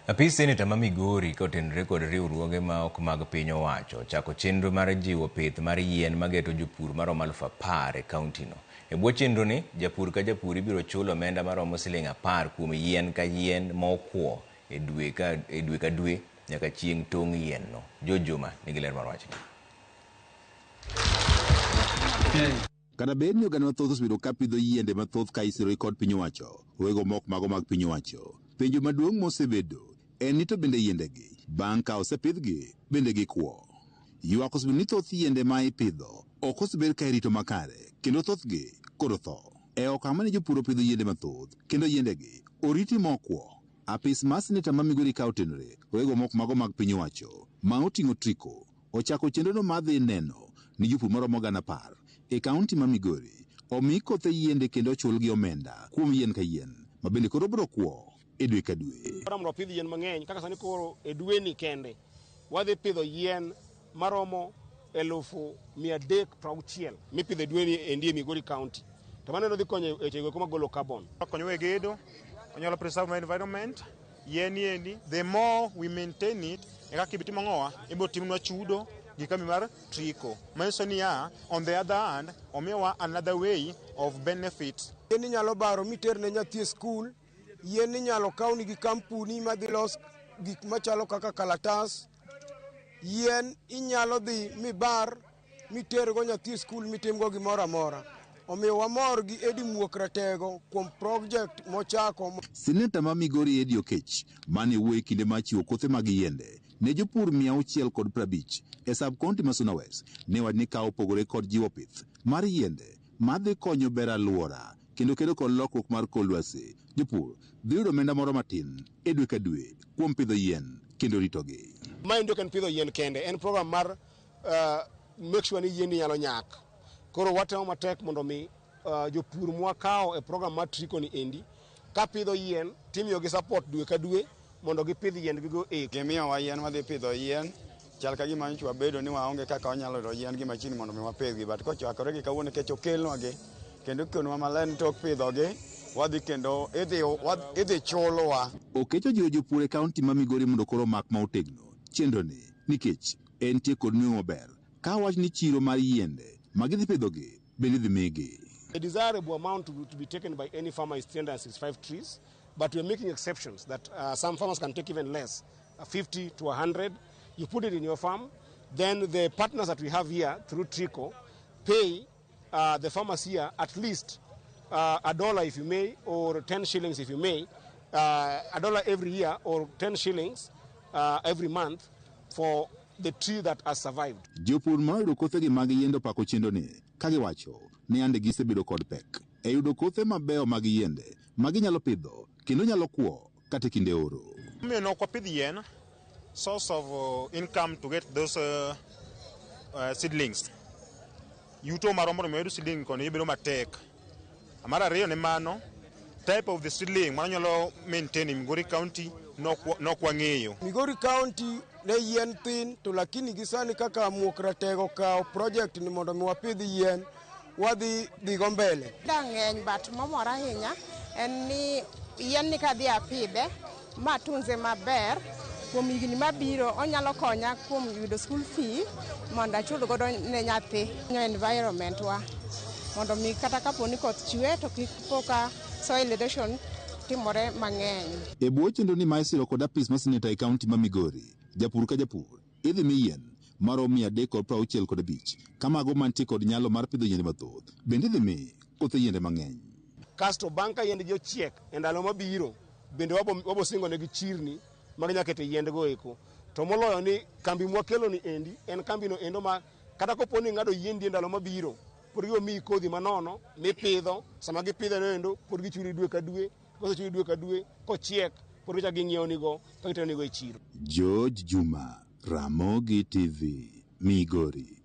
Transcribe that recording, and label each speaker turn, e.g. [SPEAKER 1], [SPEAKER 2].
[SPEAKER 1] Apis seneta ma Migori ka otenore kod riwruoge ma ok mag piny owacho ochako chenro mar jiwo pith mar yien mageto jopur maromo 10,000 e kaunti no. E bwo chenro ni, japur ka japur ibiro chul omenda maromo siling 10 kuom yien ka yien ma okwo e dwe ka dwe nyaka chieng' tong' yien no. George Juma nigi ler mar wachni.
[SPEAKER 2] Kata bed ni oganda mathoth osebedo ka pidho yiende mathoth ka isiro kod piny owacho, wego mok mago mag piny owacho. Penjo maduong' mosebedo en ni to bende yiendegi bang' ka osepidhgi bende gikwo. Ywak osebedo ni thoth yiende ma ipidho ok osebed ka irito makare kendo thothgi koro tho. E okang' mane jopur opidho yiende mathoth kendo yiendegi oriti mokwo. Apis mar seneta ma Migori ka otenore wego mok mago mag piny owacho ma oting'o Trico ochako chenrono mar dhi neno ni jopur maromo 10,000 e kaunti ma Migori omi kothe yiende kendo ochulgi omenda kuom yien ka yien ma bende koro biro kwo e dwe ka dwe.
[SPEAKER 3] Mondo wapidh yien mang'eny kaka sani koro e dweni kende wadhi pidho yien maromo 360,000 mipidho e dweni endi e Migori County. To mano dhi konyo e weche go eko magolo carbon.
[SPEAKER 4] Konyo e gedo, onyalo preserve my environment. Yien endi, the more we maintain it, e kaka ibitimo ang'owa, ibiro timnwa chudo gi kambi mar Trico. Manyiso niya, on the other hand, omiyowa another way of benefit.
[SPEAKER 5] Yien inyalo baro miter ne nyathi e skul, yien inyalo kawni gi kampuni madhi los gik machalo kaka kalatas, yien inyalo dhi mibar mitergo nyathi e skul mitimgo gimoro amora. Omiyo wamor gi Eddie Muok Ratego kuom project mochako.
[SPEAKER 2] Seneta ma Migori Eddie Okech mane wuoyo e kinde mar chiwo kothe mag yiende ne jopur 650 e sub county ma Suna West ne wacho ni ka opogore kod jiwo pith mar yiende madhi konyo bero alwora kendo kedo kod lokruok mar kor lwasi, jopur dhi yudo omenda moro matin e dwe ka dwe kuom pidho yien kendo ritogi.
[SPEAKER 3] Maendi ok en pidho yien kende, en program mar make sure ni yiendi nyalo nyak. Koro watemo matek mondo mi jopur mwakawo e program mar Trico ni endi ka pidho yien timiyogi support dwe ka dwe mondo gipidh yiendgigo eko.
[SPEAKER 6] Gimiyowa yien wadhi pidho yien, chal ka gima nyocha wabedo ni waonge kaka wanyalo yudo yien gi machiegni mondo mi wapidhgi, but kochakore gi kawuono nikech okelnwagi kendo ikonwa maler ni tok pidhogi wadhi kendo idhi chulwa.
[SPEAKER 2] Okech ojiwo jopur e kaunti ma Migori mondo koro omak ma otegno chenro ni nikech entie kod nweng'o maber ka wach ni chiro mar yiende ma gidhi pidhogi bende idhi migi.
[SPEAKER 3] The desirable amount to be taken by any farmer is 365 trees, but we are making exceptions that some farmers can take even less, 50 to 100. You put it in your farm, then the partners that we have here through Trico pay the farmers here at least $1 if you may, or 10 shillings if you may, $1 every year or 10 shillings every month for the tree that has survived.
[SPEAKER 2] Jopur ma oyudo kothegi mag yiende opako chenro ni ka giwacho ni ande gisebedo kod pek e yudo kothe mabeyo mag yiende ma ginyalo pidho kendo nyalo kwo kata e kinde oro.
[SPEAKER 4] Omiyo ne ok wapidh yien, source of income to get those seedlings. Yuto marwa mondo mi wayud seedling koni bedo matek. Mar ariyo ne mano, type of the seedling mano nyalo maintain in Migori County nok wang'eyo.
[SPEAKER 5] Migori County ne yien thin to lakini gi sani kaka Muok Ratego kawo project ni mondo mi wapidh yien wadhi dhigo mbele.
[SPEAKER 7] Da ng'eny but momora ahinya en ni yien ni kadhi apidhe ma tunze maber kuom higni mabiro onyalo konya kuom yudo school fee mondo achul godo ne nyathi. Environment wa mondo mi kata kapo ni koth chwe to kik po ka soil erosion timore mang'eny.
[SPEAKER 2] E bwo chenro ni ma isiro kod apis mar seneta e kaunti ma Migori, japur ka japur idhi mi yien maromo 365 ka mago mantie kod nyalo mar pidho yiende mathoth bende idhi mi kothe yiende mang'eny.
[SPEAKER 3] Kasto bang' ka yiendgi ochiek e ndalo mabiro bende wabo singo negi chirni ma ginyalo keto yiendgo eko. To moloyo ni kambi mwakelo ni endi en kambi no endo ma kata kopo ni ing'ado yiendi e ndalo mabiro pod gibiro miyi kodhi manono mipidho, sama gipidhe no endo pod gichuli dwe ka dwe, kosechuli dwe ka dwe kochiek pod gichako ging'iewo nigo ka gitero nigo e chiro.
[SPEAKER 2] George Juma, Ramogi TV, Migori.